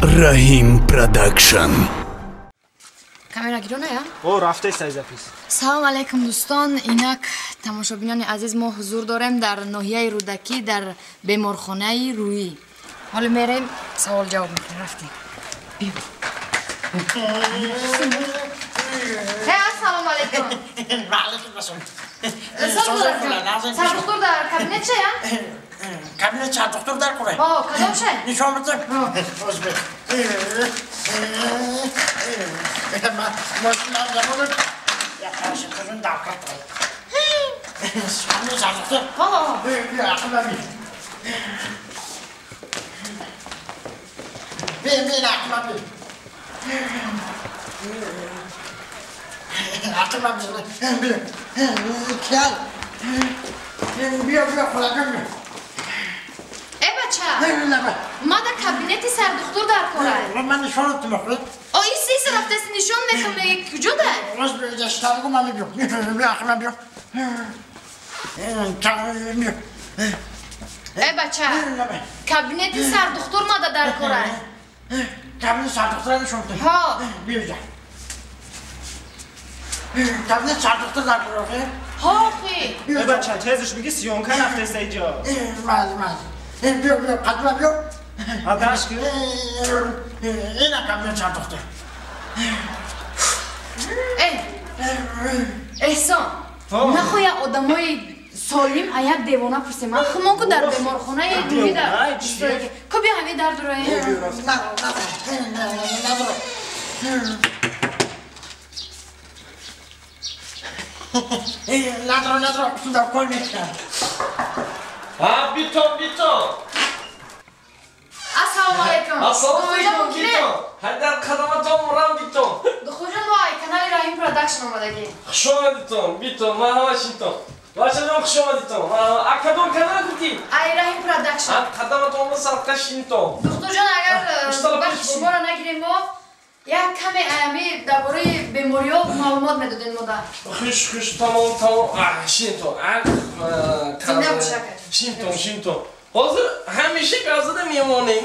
Раҳим Продакшн. Камера гирона я? О, рафтаи сайзапис. Салом алейкум, дӯстон. Инак, тамошобинони азиз, мо ҳузур дорем дар ноҳияи Рӯдакӣ, дар беморхонаи рӯӣ. Ҳоло мерем, савол ҷавоб мекунем. Рафтем. Биё. Э, ассалому алейкум. Ва алейкум ассалом. Сардухтур дар кабинет шая? Кабинет сардухтур дар куре? О, кадом шай? Нишон битам. Озбек. Мошинам замонут. Я қараши қизин дар кар. Сами сардухтур. О. Ақлам би. Би, би, ақлам би. Ақлам би. Би. Биё, биё, хулакам би. Э, бача. Ма дар кабинети сардухтур дар корай. Ман нишонат мехӯред. О, ис ис рафтаси нишон мехӯрам, меги куҷо дай? Рост биё, ман биё. Биё, ақлам биё. Биё. Э, бача. Кабинети сардухтур ма дар корай. Кабинети сардухтур нишон бите. Ҳо. Биё. Кабинети сардухтур дар корай. Ҳо, хи. Э, бача, тезш миги съёмка рафтаи сайҷо. Маз, маз. Биё, биё, қадма биё. А даш ки? Ина кабинети сардухтур. Э, Эҳсон, нахоя одамои солим а як девона пурсем. Ман хумон ку дар беморхонаи рӯҳӣ дар. Ку биё ҳамин дар дуроем. Надро, надро, дар кор мекунам. А, битон, битон. Ассалому алайкум. Ассалому алайкум, битон. Ҳайдар қадаматон мурам, битон. Духтурҷон, мо ай канали Раҳим Продакшн омадагӣ. Хуш омадитон, битон, марҳамат шинтон. Бачаҷон, хуш омадитон. А кадом канал гуфтӣ? Ай Раҳим Продакшн. Қадаматон садқа шинтон. Духтурҷон, агар вақти шуморо нагирем, мо як каме аями дар бораи бемориҳо маълумот медодем мода. Хуш, хуш, тамом, тамом. Шинтон. Зинда бош, ака. Шинтон, шинтон. Ҳозир ҳамеша газада мемонем.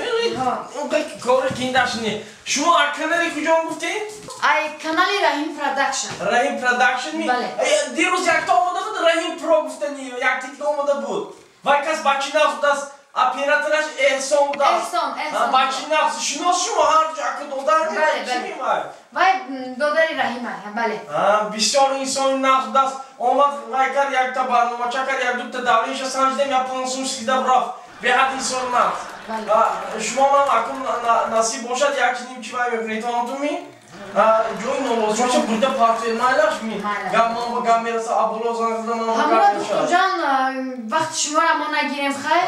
Унқа кори киндаш не. Шумо а канали куҷо гуфтед? Ай канали Раҳим Продакшн. Раҳим Продакшн ми? Бале. Дирӯз якта омода буд, Раҳим Про гуфтани, як тикта омода буд. Вай кас бачи нағз будааст, оператораш Эҳсон будааст. Эҳсон, Эҳсон. Бачи нағз, шинос шумо ҳар ҷо ака додар ми? Бале, бале. Вай додари Раҳима, бале. Бисёр инсони нағз будааст. Омад, вай кард якта барномача кард, як дута давлениша санҷидем, як пансум сида рафт. Беҳад инсон нағз. Шумо ман акун насиб бошад, як ним чи вай мекунед, ҳамтуми? Ҷои нолозимаша бурда партоед, майлаш ми? Гап ман ба гап мераса, абуло занг зада ман ба гап Ҳамора мешавад. духтурҷон, вақти шуморо мо нагирем, хайр?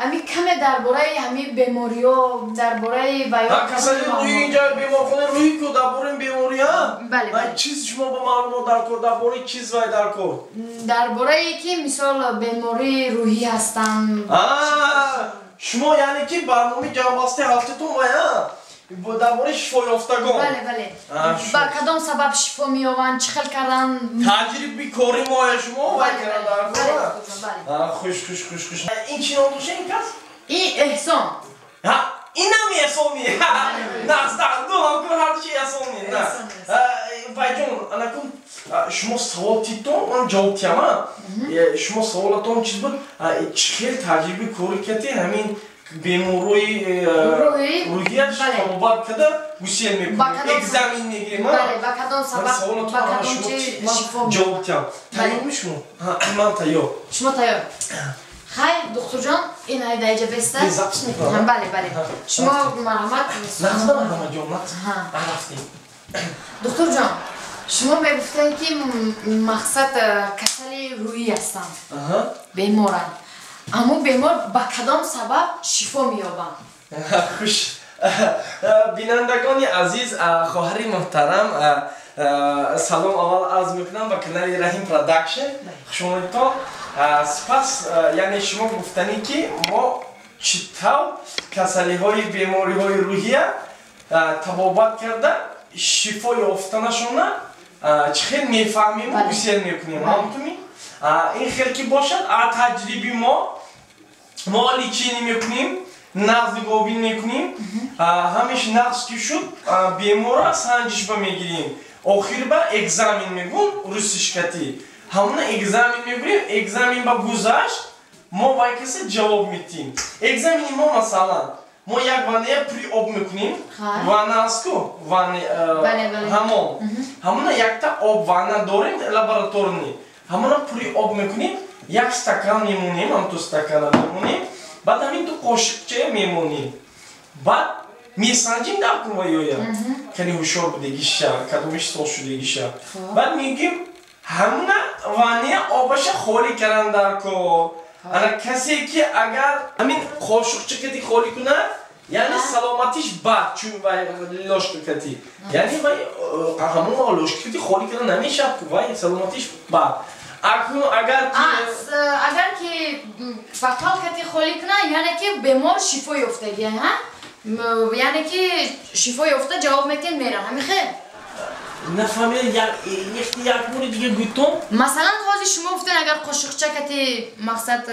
Ҳами каме дар бораи ҳами бемориҳо, дар бораи ваё. Касали рӯҳӣ инҷа беморхонаи рӯҳӣ ку дар бораи беморӣ, ҳа? Бале, бале. Чиз шумо ба маълумот дар кор, дар бораи чиз вай дар кор? Дар бораи ки мисол бемории рӯҳӣ ҳастанд. Шумо яъне ки барномаи ҷамъбастаи ҳафтатон вай, ҳа? Дар бораи шифоёфтагон. Бале, бале. Ба кадом сабаб шифо меёбанд, чӣ хел кардан? Таҷриби кори моя шумо вай кардан дар кор? Бале. Хуш, хуш, хуш, хуш. Ин чӣ ном дошт ин кас? Ин Эҳсон. Ҳа, инам Эҳсон ми? Нағз, ду ҳамкор ҳардуши Эҳсон ми? Вайҷон, анакун шумо савол титон, ман ҷавоб тиям, а? Шумо саволатон чиз буд? Чӣ хел таҷриби кори кати ҳамин беморои рӯҳияш табобат карда гусел мекунем, экзамен мегирем, Бале, ба кадом сабаб, ба кадом чи шифо ҷавоб тиям. Тайёрми шумо? Ман тайёр. Шумо тайёр. Хайр, духтурҷон, ин ай даиҷа беста. Запис мекунам. Бале, бале. Шумо марҳамат. Нағз, марҳамат ҷон, нағз. Рафтем. Духтурҷон, шумо мегуфтед ки мақсад касали рӯҳӣ ҳастанд, беморанд. Аммо бемор ба кадом сабаб шифо меёбанд? Хуш. Бинандагони азиз, хоҳари муҳтарам, салом аввал арз мекунам ба канали Раҳим Продакшн. Хуш омадитон. Сипас, яъне шумо гуфтанӣ ки мо чӣ тавр касалиҳои бемориҳои рӯҳия табобат карда шифо ёфтанашона чӣ хел мефаҳмему гусел мекунем, ҳамтуми? Ин хел ки бошад, а таҷриби мо лечение мекунем. нағз нигоҳбин мекунем. Ҳамеш нағз ки шуд, бемора санҷиш ба мегирем. Охир ба экзамен мегӯм, русишкатӣ. Ҳамона экзамен мегирем, экзамен ба гузашт, мо вай каса ҷавоб медиҳем. Экзамени мо масалан, мо як ванная пури об мекунем. Ванна аст ку? Ҳамон. Ҳамона якта об ванна дорем, лабораторный. Ҳамона пури об мекунем, як стакан мемонем, ҳамту стакана мемонем, баъд ҳамин ту қошиқча мемонем. Баъд месанҷим дар кун ваёя. Кани ҳушёр будагиша, кадомиш сол шудагиша. Баъд мегӯем, ҳамона ванная обаша холӣ кардан дар кор. Ана касе ки агар ҳамин қошуқча кати холӣ кунад, яъне саломатиш бад, чун вай ложка кати. Яъне вай ҳамон ложка кати холӣ кардан намешавад ку, вай саломатиш бад. Акнун агар ки агар ки бокал кати холӣ кунад, яъне ки бемор шифо ёфтагӣ, ҳа? Яъне ки шифо ёфта ҷавоб метиҳанд, мераванд. Ҳамин хел? Нафаҳмидам, як бори дига гӯтон. Масалан, ҳозир шумо гуфтед, агар қошуқча кати мақсад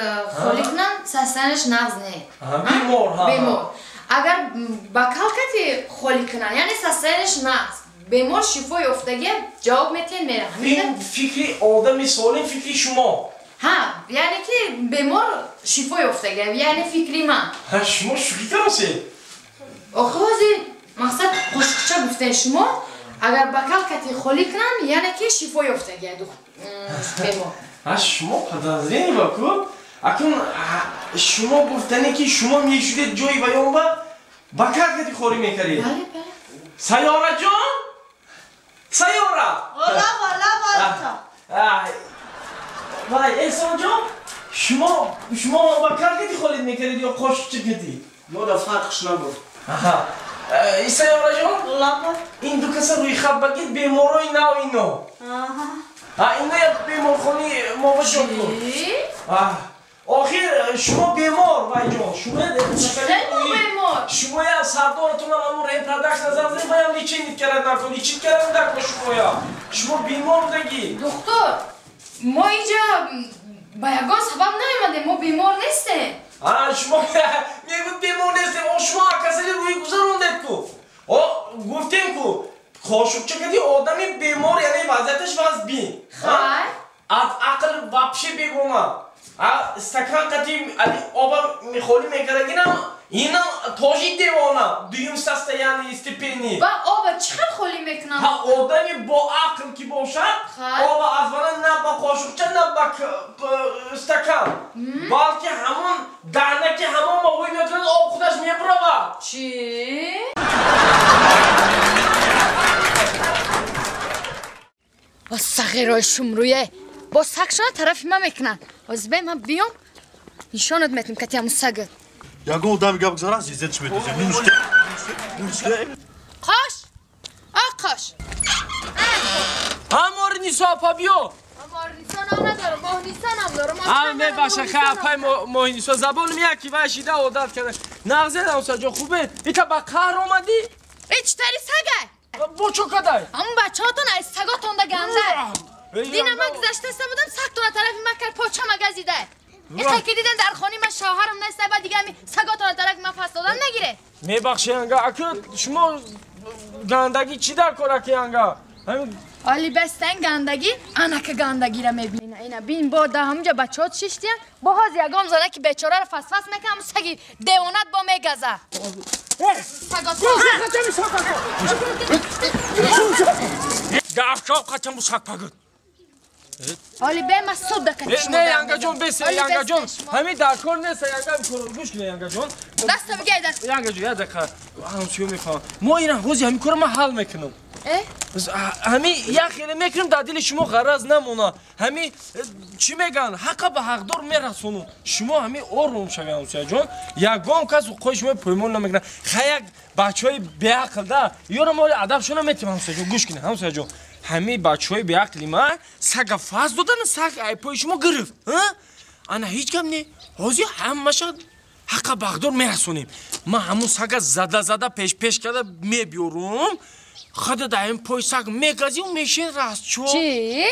холӣ кунанд, состоянияш нағз не. Бемор, ҳа. Бемор. Агар бокал кати холӣ кунанд, яъне состоянияш нағз, бемор шифо ёфтагӣ, ҷавоб метиҳанд, мераванд. Ин фикри одами солим, фикри шумо. Ҳа, яъне ки бемор шифо ёфтагӣ, яъне фикри ман. Ҳа, шумо шӯхӣ каросед? Охир ҳозир мақсад қошуқча гуфтед шумо, агар бокал кати холӣ кунам, яъне ки шифо ёфтагӣ бемор. Ҳа, шумо подозрение ба ку? Акнун шумо гуфтане ки шумо мешудед ҷои ваён ба бокал кати холӣ мекардед. Бале, бале. Сайёра ҷон? Сайёра! Ола, ола, ола. Вай, Эҳсон ҷон, шумо бокал кати холӣ мекардед ё қошуқча кати? Мо да фарқш набуд. Аҳа. Сайёра ҷон? Лаба. Ин ду каса рӯйхат багид беморои нав ино. Аҳа. А ино як беморхонаи мо ба ҷо кун. Охир шумо бемор, вай ҷон. Шумо бемор. Шумо я сардоратон ҳамон репродакшн назар зад, ваям лечение кардан накун, лечить кардан накун шумоя. Шумо бемор будагӣ. Доктор, мо инҷа ба ягон сабаб наомадем, мо бемор нестем. А, шумо мегӯд бемор нестем, о шумо касали рӯи гузарондед ку. О, гуфтем ку, қошуқча кади одами бемор, яъне вазъияташ вазбин. Хай. Аз ақл вообще бегона. А стакан кати оба холӣ мекардагинам, инам тоже девона, дуюм состояние степени. Ба оба чӣ хел холӣ мекунам? Ҳа, одами бо ақл ки бошад, оба аз вана на ба қошуқча, на ба стакан, балки ҳамон даҳнаки ҳамон моҳӣ мекунад, об худаш мебуравад. Чӣ? Сағирои шумрӯе бо сагшона тарафи ман мекунанд. Ҳозир бе ман биём, нишонат метам кати ҳамун сагат. Ягон одами гап гузарад, зизетш метозем. Қош! А қош! Ҳамори Нисо апа биё! Ҳамори Нисо ном надорам, Моҳниса ном дорам. Ҳа, мебаша, хай апай Моҳнисо забонам яки вай шида одат карда. Нағзе ҳамсаҷон, хубе? Ита ба қаҳр омадӣ? Э, чӣ тари сагай? Бо чо кадай? Ҳамун бачаҳотон аз саготонда гандар. Дина ман гузаштаста будам, сагтона тарафи ман кард, почама газида. Иқай ки диден дар хони ман шавҳарам нест, баъд дига ҳами саготона тарафи ман фас додан нагире. Мебахши янга, аку шумо гандагӣ чӣ дар кор аки янга? Оли бестан гандагӣ, анака гандагиро мебинӣ. Ина бин бо да ҳамунҷа бачаҳот шиштиян, бо ҳозир ягон зана ки бечораро фасфас мекунам, ҳамун саги девонат бо мегаза. Гавшоқ қачам бу саг пагуд. Оли бе ма суд дакати шумо. Не, янгаҷон, бесе, янгаҷон. Ҳамин дар кор нест, янга гӯш кунед, янгаҷон. Даста бигай даст. Янгаҷон, як дақиқа. Ҳамсӯё мефаҳмам. Мо ина ҳозир ҳамин корро ман ҳал мекунам. Ҳамин як хеле мекунем, дар дили шумо ғараз намона. Ҳамин чӣ мегӯянд, ҳаққа ба ҳақдор мерасонум. Шумо ҳамин ором шавед, ҳамсояҷон. Ягон кас ҳуқуқи шумо поймол намекунад. Хай як бачаҳои беақл да, ёро мо адабшона метиҳем, ҳамсояҷон. Гӯш кунед, ҳамсояҷон. Ҳамин бачаҳои беақли ман сага фаз додан, саг айпои шумо гирифт. Ана ҳеҷ гап не. Ҳозир ҳамаша ҳаққа ба ҳақдор мерасонем. Ман ҳамун сага зада-зада пеш-пеш карда мебиёрум. Хада дар ин пой саг мегазим, мешин растчо. Чӣ?